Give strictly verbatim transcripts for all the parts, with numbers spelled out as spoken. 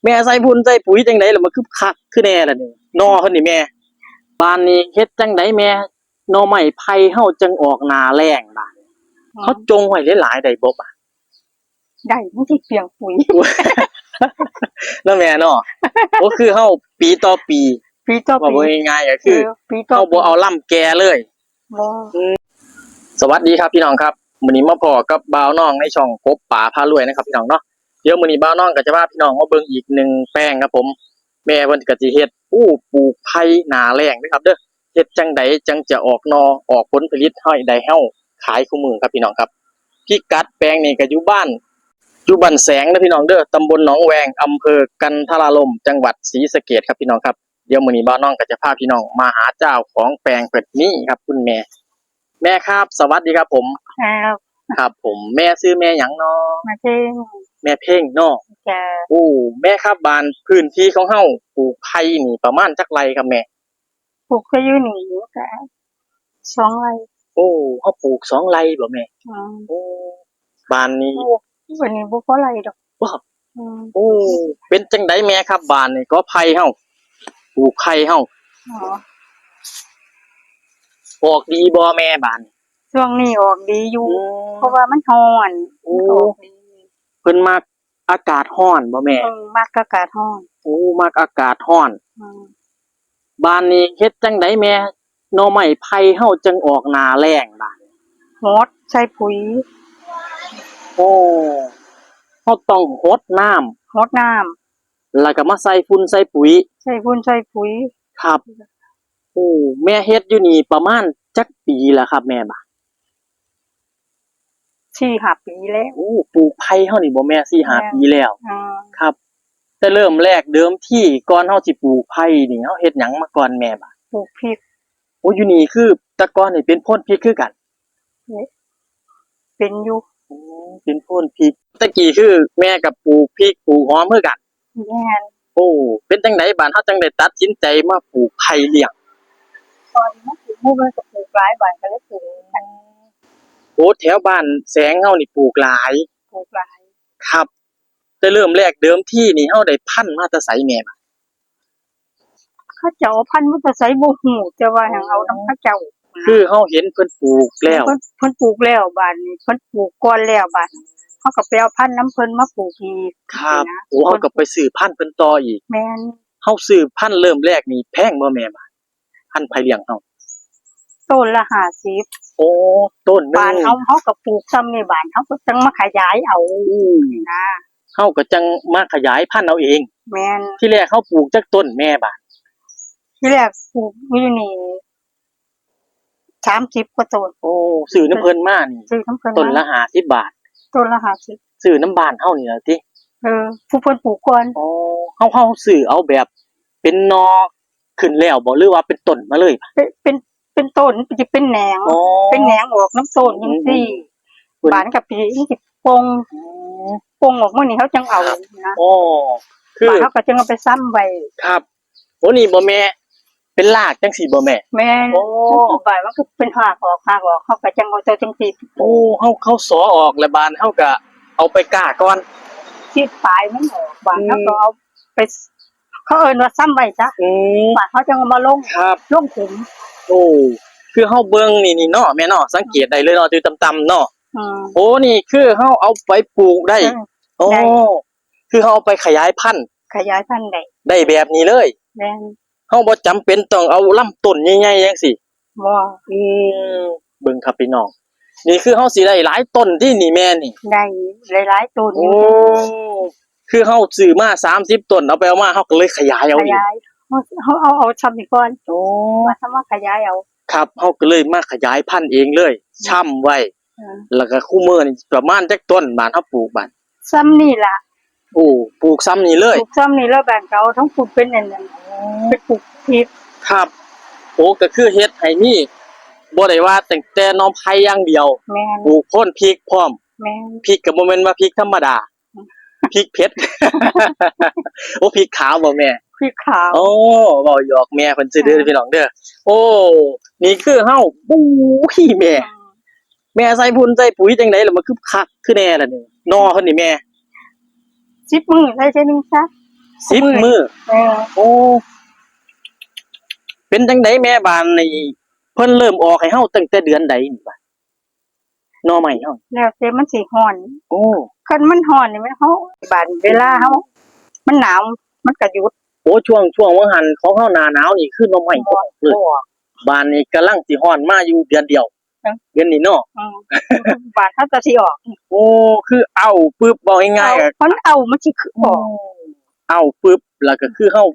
แม่ใส่ฝุ่นใส่ปุ๋ยจั่งใดล่ะ มันคือคักคือแน่ล่ะนี่ หน่อเพิ่นนี่แม่ บาดนี้เฮ็ดจั่งใดแม่ หน่อไม้ไผ่เฮาจั่งออกหน้าแล้งบาดนี้ เฮาจ่งไว้หลายๆได้บ่บาด ได้ มันสิเปลืองปุ๋ย เนาะแม่เนาะ ก็คือเฮาปีต่อปี ปีต่อปี เว้าง่ายๆก็คือ เออ ปีต่อปี เฮาบ่เอาลำแก่เลย บ่ อืม สวัสดีครับพี่น้องครับ มื้อนี้มาพ้อกับบ่าวน้องในช่องกบป๋าพารวยนะครับพี่น้องเนาะ เดี๋ยวมื้อนี้บ่าวน้องก็จะพาพี่น้องมาเบิ่งอีกหนึ่งแปลงครับผม แม่เพิ่นก็สิเฮ็ด อู้ ปลูกไผ่หน้าแล้งเด้อครับเด้อ เฮ็ดจั่งใดจั่งจะออกหน่อออกผลผลิตให้ได้เฮาขายคู่มื้อครับพี่น้องครับ พิกัดแปลงนี่ก็อยู่บ้าน อยู่บ้านแสงนะพี่น้องเด้อ ตำบลหนองแวง อำเภอกันทราลม จังหวัดศรีสะเกษครับพี่น้องครับ เดี๋ยวมื้อนี้บ่าวน้องก็จะพาพี่น้องมาหาเจ้าของแปลงเพิ่นนี่ครับ คุณแม่ แม่ครับ สวัสดีครับผม ครับ ครับผม แม่ชื่อแม่หยังเนาะ แม่เพ็ง แม่เพ็งเนาะ จ้ะ โอ้ แม่ครับ บ้านพื้นที่ของเฮาปลูกไผ่นี่ประมาณจักไร่ครับแม่ ปลูกก็อยู่นี่ก็สองไร่ โอ้ เฮาปลูกสองไร่บ่แม่ อืม โอ้ บ้านนี้ ปลูก อันนี้บ่พอไร่ดอก บ่ อืม โอ้ เป็นจั่งใดแม่ครับ บ้านนี้กอไผ่เฮา ปลูกไผ่เฮา อ๋อ ออกดีบ่แม่ บ้านนี้ ช่วงนี้ออกดีอยู่ อืม เพราะว่ามันร้อน โอ้ มันออกดี เพิ่นมักอากาศร้อนบ่แม่ เออ มักอากาศร้อน โอ้ มักอากาศร้อน อืม บ้านนี้เฮ็ดจั่งใดแม่ หน่อไม้ไผ่เฮาจั่งออกหน้าแล้งบาดนี้ หดใส่ปุ๋ย โอ้ เฮาต้องหดน้ำ หดน้ำ แล้วก็มาใส่ฝุ่นใส่ปุ๋ย ใส่ฝุ่นใส่ปุ๋ย ครับ โอ้ แม่เฮ็ดอยู่นี่ประมาณจักปีแล้วครับแม่บาด สี่ห้าปีแล้ว โอ้ ปลูกไผ่เฮานี่บ่แม่ สี่ห้า แม่น ปีแล้ว อ่า ครับ แต่เริ่มแรกเดิมทีก่อนเฮาสิปลูกไผ่นี่ เฮาเฮ็ดหยังมาก่อนแม่บาด ปลูกพริก โอ้ อยู่นี่คือแต่ก่อนนี่เป็นโพนพริกคือกัน เป็นอยู่ โอ้ เป็นโพนพริก แต่กี้คือแม่ก็ปลูกพริกปลูกหอมคือกัน แม่น โอ้ เป็นจั่งใดบาดเฮาจั่งได้ตัดสินใจมาปลูกไผ่เลี้ยง ตอนนี้มันปลูกหมู่บ้านก็ปลูกหลายบ้านก็เลยปลูกกัน โอ้ แถวบ้านแสงเฮานี่ปลูกหลาย ปลูกหลาย ครับ แต่เริ่มแรกเดิมทีนี่เฮาได้พันธุ์มาแต่ไสแม่บาด เขาเจ้าเอาพันธุ์มาแต่ไสบ่ฮู้ แต่ว่าหยังเอานำเขาเจ้า คือเฮาเห็นเพิ่นปลูกแล้ว เพิ่น เพิ่นปลูกแล้ว บาดนี้เพิ่นปลูกก่อนแล้ว บาดนี้เฮาก็ไปเอาพันธุ์นำเพิ่นมาปลูกอีก ครับ จั่งซี้นะ โอ้ เฮาก็ไปซื้อพันธุ์เพิ่นต่ออีก แม่น เฮาซื้อพันธุ์เริ่มแรกนี่แพงบ่แม่บาด พันธุ์ไผ่เลี้ยงเฮา ต้นละห้าสิบ โอ้ ต้นหนึ่ง บ้านเฮา เฮาก็ปลูกส่ำนี่ บ้านเฮาก็จั่งมาขยายเอา อืม นี่นะ เฮาก็จั่งมาขยายพันธุ์เอาเอง แม่น ทีแรกเฮาปลูกจักต้นแม่บาด ทีแรกปลูกอยู่นี่ สามสิบกว่าต้น โอ้ ซื้อนำเพิ่นมานี่ ซื้อนำเพิ่นมา ต้นละห้าสิบบาท ต้นละห้าสิบ ซื้อนำบ้านเฮานี่ล่ะติ เออ ผู้เพิ่นปลูกก่อน อ๋อ เฮา เฮาซื้อเอาแบบเป็นหน่อขึ้นแล้วบ่ หรือว่าเป็นต้นมาเลย เป็น เป็น เป็นต้น มันสิเป็นแหนง อ๋อ เป็นแหนงออกนำต้นจั่งซี้ อืม บาดนี้ก็ปีมันสิป่ง อืม ป่งออกมานี่เฮาจั่งเอา ครับ นะ อ๋อ คือ บาดเฮาก็จั่งเอาไปซ่ำไว้ ครับ โอ้ นี่บ่แม่ เป็นรากจั่งซี้บ่แม่ แม่น โอ้ มันปลูกไว้มันก็เป็นรากออก รากออก เฮาก็จั่งเอาแต่จั่งซี้ โอ้ เฮา เฮาสอออกแล้วบาดเฮาก็เอาไปก้าก่อน ซีดปลายมันออก บาดเฮาก็ อืม เอาไป เขาเอิ้นว่าซ่ำไว้ซะ อืม บาดเฮาจั่งเอามาลง ครับ ลงขุม โอ้ คือเฮาเบิ่งนี่ นี่เนาะแม่เนาะ สังเกตได้เลยเนาะ อยู่ต่ำๆเนาะ อืม โอ้ นี่คือเฮาเอาไปปลูกได้ เออ โอ้ ได้ คือเฮาเอาไปขยายพันธุ์ ขยายพันธุ์ได้ ได้แบบนี้เลย แม่น เฮาบ่จำเป็นต้องเอาลำต้นใหญ่ๆจั่งซี้ บ่ อืม เบิ่งครับพี่น้อง นี่คือเฮาสิได้หลายต้นตินี่แม่นี่ ได้หลายๆต้นอยู่ โอ้ คือเฮาซื้อมาสามสิบต้น เอาไปเอามาเฮาก็เลยขยายเอา ข อีก ยาย เฮา เฮาเอา เอาซ่ำนี่ก่อน โอ้ ว่าซ่ำมาขยายเอา ครับ เฮาก็เลยมาขยายพันธุ์เองเลย ซ่ำไว้ เออ แล้วก็คุมื้อนี่ประมาณจักต้นบาดเฮาปลูกบาด ซ่ำนี่ล่ะ โอ้ ปลูกซ่ำนี่เลย ปลูกซ่ำนี่แล้วบาดก็เอาทั้งปลูกเป็นอันนั้น อ๋อ ไปปลูกพริก ครับ โอ้ ก็คือเฮ็ดให้มี บ่ได้ว่าตั้งแต่หน่อไผ่อย่างเดียว แม่น ปลูกโพนพริกพร้อม แม่น พริกก็บ่แม่นว่าพริกธรรมดา พริกเผ็ด โอ้ พริกขาวบ่แม่ พริกขาว โอ้ เว้าหยอกแม่เพิ่นซื่อเด้อ พี่น้องเด้อ โอ้ นี่คือเฮา โอ้ย แม่ แม่ใส่ฝุ่นใส่ปุ๋ยจั่งใดล่ะ มันคือคักคือแน่ล่ะนี่ หน่อเพิ่นนี่แม่ สิบมื้อใส่เทื่อหนึ่งซะ สิบมื้อ เออ โอ้ เป็นจั่งใดแม่ บาดนี้ เพิ่นเริ่มออกให้เฮาตั้งแต่เดือนใดนี่บาด หน่อไม้เฮา แล้วแต่มันสิฮ้อน โอ้ คันมันฮ้อนนี่มัน เฮา บาดเวลาเฮา มันหนาว มันก็หยุด โอ้ ช่วง ช่วงว่าหั่นของเฮาหน้าหนาวนี่คือหน่อไม้บ่ออกเลย บ่ออก บาดนี้กำลังสิฮ้อนมาอยู่เดือนเดียว เออ เดือนนี้เนาะ อืม บาดเฮาก็สิออก โอ้ คือเอาปึ๊บ เว้าง่ายๆ เอา ก็ มันเอา มันสิคือออก อืม เอาปึ๊บ แล้วก็คือเฮา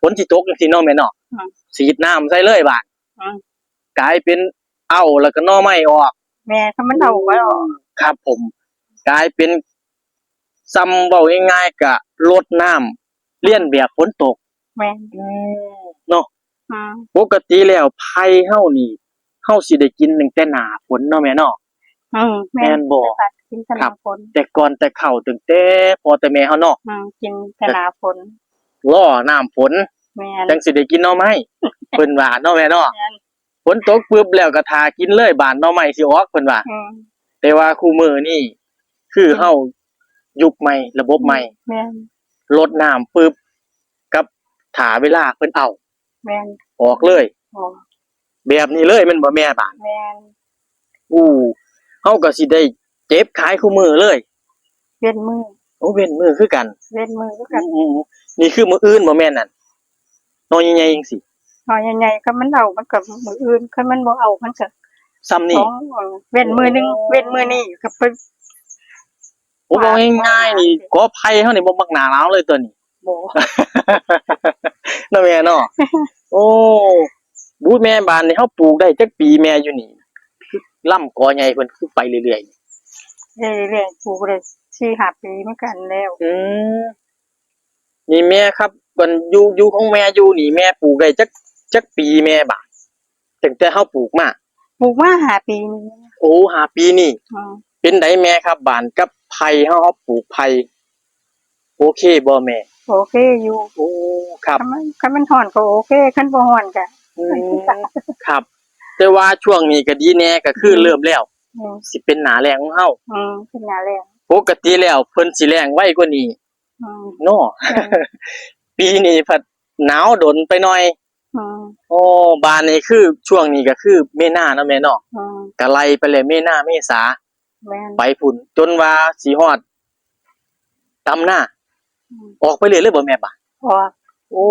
ฝนสิตกจั่งซี้เนาะแม่เนาะ อืม ฉีดน้ำใส่เลยบาด อืม กลายเป็นเอาแล้วก็หน่อไม้ออก แม่น ถ้ามันเอาก็ออก ครับผม กลายเป็น ส่ำเว้าง่ายๆ ก็รดน้ำเลียนแบบฝนตก แม่น อืม เนาะ อืม ปกติแล้วไผ่เฮานี่ เฮาสิได้กินตั้งแต่หน้าฝนเนาะแม่เนาะ อืม แม่น แม่นบ่ กินแต่หน้าฝน ครับ แต่ก่อนแต่เก่าตั้งแต่พ่อแต่แม่เฮาเนาะ อืม กินแต่หน้าฝน รอน้ำฝน แม่น จั่งสิได้กินหน่อไม้ เพิ่นว่าเนาะแม่เนาะ แม่น ฝนตกปึ๊บแล้วก็ท่ากินเลย บาดหน่อไม้สิออกเพิ่นว่า อืม แต่ว่าคุมื้อนี้ คือเฮายุคใหม่ ระบบใหม่ แม่น รดน้ำปึ๊บ กับท่าเวลาเพิ่นเอา แม่น ออกเลย ออก แบบนี้เลยแม่นบ่แม่บาด แม่น อู้ เฮาก็สิได้เก็บขายคุมื้อเลย เว้นมื้อ โอ้ เว้นมื้อคือกัน เว้นมื้อคือกัน อืมๆๆ นี่คือมื้ออื่นบ่แม่นนั่น หน่อใหญ่ๆจั่งซี้ หน่อใหญ่ๆ คันมันเอา มันก็มื้ออื่น คันมันบ่เอา มันก็ส่ำนี้ สอง เว้นมื้อหนึ่ง โอ้ เว้นมื้อนี้ก็ไป โอ้ ปาด เว้าง่ายๆ นี่ กอไผ่เฮานี่บ่มักหน้าหนาวเลยตัวนี้ บ่ เนาะแม่เนาะ โอ้ บู๊ดแม่ บาดนี้เฮาปลูกได้จักปีแม่อยู่นี่ คือลำกอใหญ่เพิ่นคือไปเรื่อยๆ เรื่อยๆ ปลูกได้สี่ห้าปีเหมือนกันแล้ว อืม นี่แม่ครับ บัดอยู่ อยู่ของแม่อยู่นี่ แม่ปลูกได้จัก จักปีแม่บาด ตั้งแต่เฮาปลูกมา ปลูกมาห้าปีนี่ โอ้ ห้าปีนี่ อืม เป็นไดแม่ครับ บาดกับไผ่เฮา เฮาปลูกไผ่ โอเคบ่แม่ โอเคอยู่ โอ้ ครับ คันมัน คันมันฮ้อนก็โอเค คันบ่ฮ้อนก็ อืม ครับ แต่ว่าช่วงนี้ก็ดีแน่ ก็คือ อืม เริ่มแล้ว อืม สิเป็นหน้าแล้งของเฮา อืม เป็นหน้าแล้ง ปกติแล้วเพิ่นสิแล้งไวกว่านี้ อืม เนาะ อืม ปีนี้พัดหนาวดนไปหน่อย อืม โอ้ บาดนี้คือช่วงนี้ก็คือมีนาเนาะแม่เนาะ อืม ก็ไล่ไปเลย มีนา เมษา แม่น ไปพุ้น จนว่าสิฮอดดำนา อืม ออกไปเรื่อยเลยบ่แม่บาด ออก โอ้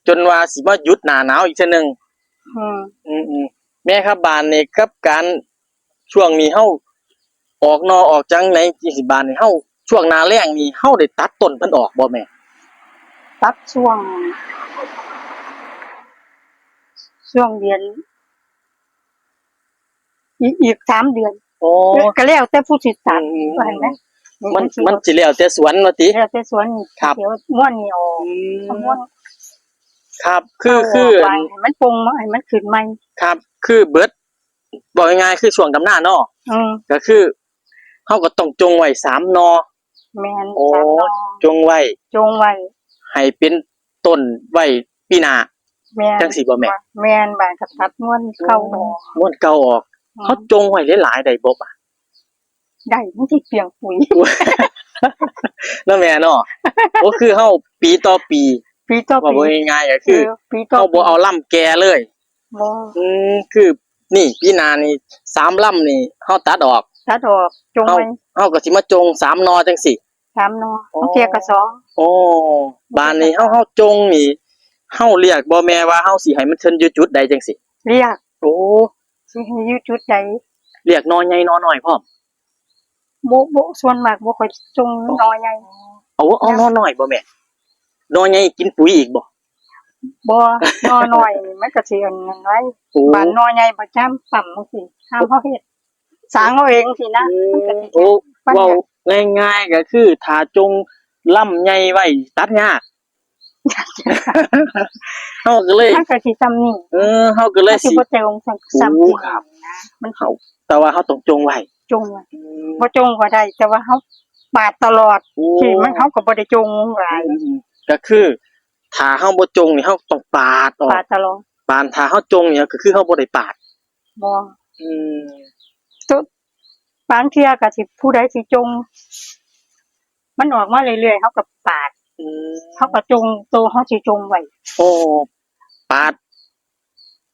จนว่าสิมาหยุดหน้าหนาวอีกเทื่อหนึ่ง อืม อืมๆ แม่ครับ บาดนี้กับการ ช่วงนี้เฮาออกหน่อออกจั่งใดจั่งซี้ บาดนี้เฮา ช่วงหน้าแล้งนี่เฮาได้ตัดต้นเพิ่นออกบ่แม่ ตัดช่วง ช่วงเดือน อีก อีกสามเดือน โอ้ ก็แล้วแต่ผู้สิตัด อืม ว่าหั่นนะ มัน มันสิแล้วแต่สวนว่าติ แล้วแต่สวน ครับ เดี๋ยวม่วนนี่ออก อืม ม่วน ครับ คือ เอาออก คือ ไว้ให้มันปง ให้มันขึ้นใหม่ ครับ คือเบิด เว้าง่ายๆ คือช่วงดำนาเนาะ อืม ก็คือ เฮาก็ต้องจงไว้สามหน่อ แม่น โอ้ สามหน่อ จงไว้ จงไว้ ให้เป็นต้นไว้ปีหน้า แม่น จั่งซี้บ่แม่ แม่น บาดก็ตัดม่วนเก่าออก ม่วนเก่าออก อืม เฮาจงไว้หลายๆ ได้บ่บาด ได้ มันสิเปลืองปุ๋ย เนาะแม่เนาะ ก็คือเฮาปีต่อปี ปีต่อปี เว้าง่ายๆ ก็คือ เออ ปีต่อปี เฮาบ่เอาลำแก่เลย บ่ อืม คือ นี่ ปีหน้านี่ สามลำนี่ เฮาตัดออก ตัดออก จง เฮา ไว้ เฮาก็สิมาจงสามหน่อจั่งซี้ สามหน่อ โอ้ บางเทื่อก็สอง โอ้ บาดนี้เฮา เฮาจงนี่ เฮาเลือกบ่แม่ว่าเฮาสิให้มันขึ้นอยู่จุดใดจั่งซี้ เลือก โอ้ สิให้อยู่จุดใด เลือกหน่อใหญ่หน่อน้อยพร้อม บ่ บ่ ส่วนมากบ่ค่อยจงหน่อใหญ่ เอา เอาหน่อน้อยบ่แม่ หน่อใหญ่กินปุ๋ยอีกบ่ บ่ หน่อน้อยนี่มันก็สิอันนั้นไว้ โอ้ บาดหน่อใหญ่ประจำปั๊มจั่งซี้ ห้ามเฮาเฮ็ด สร้างเอาเองสินะ อืม มันก็สิ โอ้ ประหยัด เว้าง่ายๆ ก็คือถ้าจงลำใหญ่ไว้ตัดยาก เฮาก็เลย มันก็สิส่ำนี้ เออ เฮาก็เลย มันสิ สิบ่เต็มส่ำ โอ้ ส่ำนี้ ครับ นะ มัน เฮา แต่ว่าเฮาต้องจงไว้ จงไว้ อืม บ่จงก็ได้ แต่ว่าเฮาปาดตลอด โอ้ ที่มัน เฮาก็บ่ได้จงหลาย อืมๆ ก็คือ ถ้าเฮาบ่จงนี่ เฮาต้องปาดออก ปาดตลอด ปาด ถ้าเฮาจงนี่ ก็คือเฮาบ่ได้ปาด บ่ อืม ตุ๊ บางเทื่อก็สิ ผู้ใดสิจง มันออกมาเรื่อยๆ เฮาก็ปาด อืม เขาก็จง โตเขาสิจงไว้ โอ้ ปาด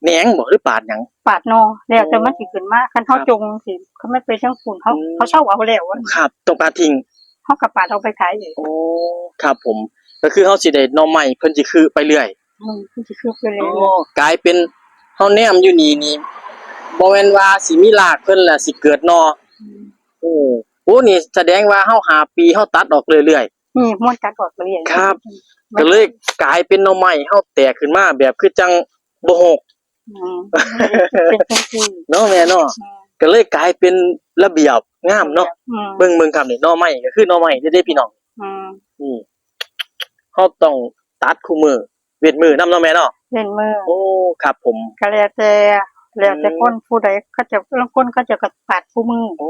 แหนงบ่หรือปาดหยัง ปาดหน่อ แล้วแต่ โอ้ มันสิขึ้นมา คันเขา ครับ จงสิ คันมันเป็นจังซั่น เขา อืม เขาเซาเอาแล้วอะ ครับ ต้องปาดทิ้ง เขาก็ปาดเอาไปขายเอง โอ้ ครับผม ก็คือเขาสิได้หน่อไม้ เพิ่นสิคือไปเรื่อย อืม เพิ่นสิคือไปเรื่อย โอ้ กลายเป็น เขาแนมอยู่นี่นี่ บ่แม่นว่าสิมีรากเพิ่นแล้วสิเกิดหน่อ อืม โอ้ โอ้ นี่แสดงว่าเขาห้าปีเขาตัดออกเรื่อยๆ นี่ม่วนตัดออกเรื่อยๆ ครับ อืม ก็เลยกลายเป็นหน่อไม้เขาแตกขึ้นมาแบบคือจั่งบ่หก อืม เป็นจั่งซี่ เนาะแม่เนาะ อืม ก็เลยกลายเป็นระเบียบงามเนาะ อืม เบิ่ง เบิ่งครับนี่ หน่อไม้ก็คือหน่อไม้เด้ๆ พี่น้อง อืม นี่ เขาต้องตัดคู่มื้อ เว้นมื้อนำเนาะแม่เนาะ เว้นมื้อ โอ้ ครับผม ก็แล้วแต่ แล้วแต่ อืม คนผู้ใดเขาจะ ลางคนเขาจะก็ปาดคู่มื้อ โอ้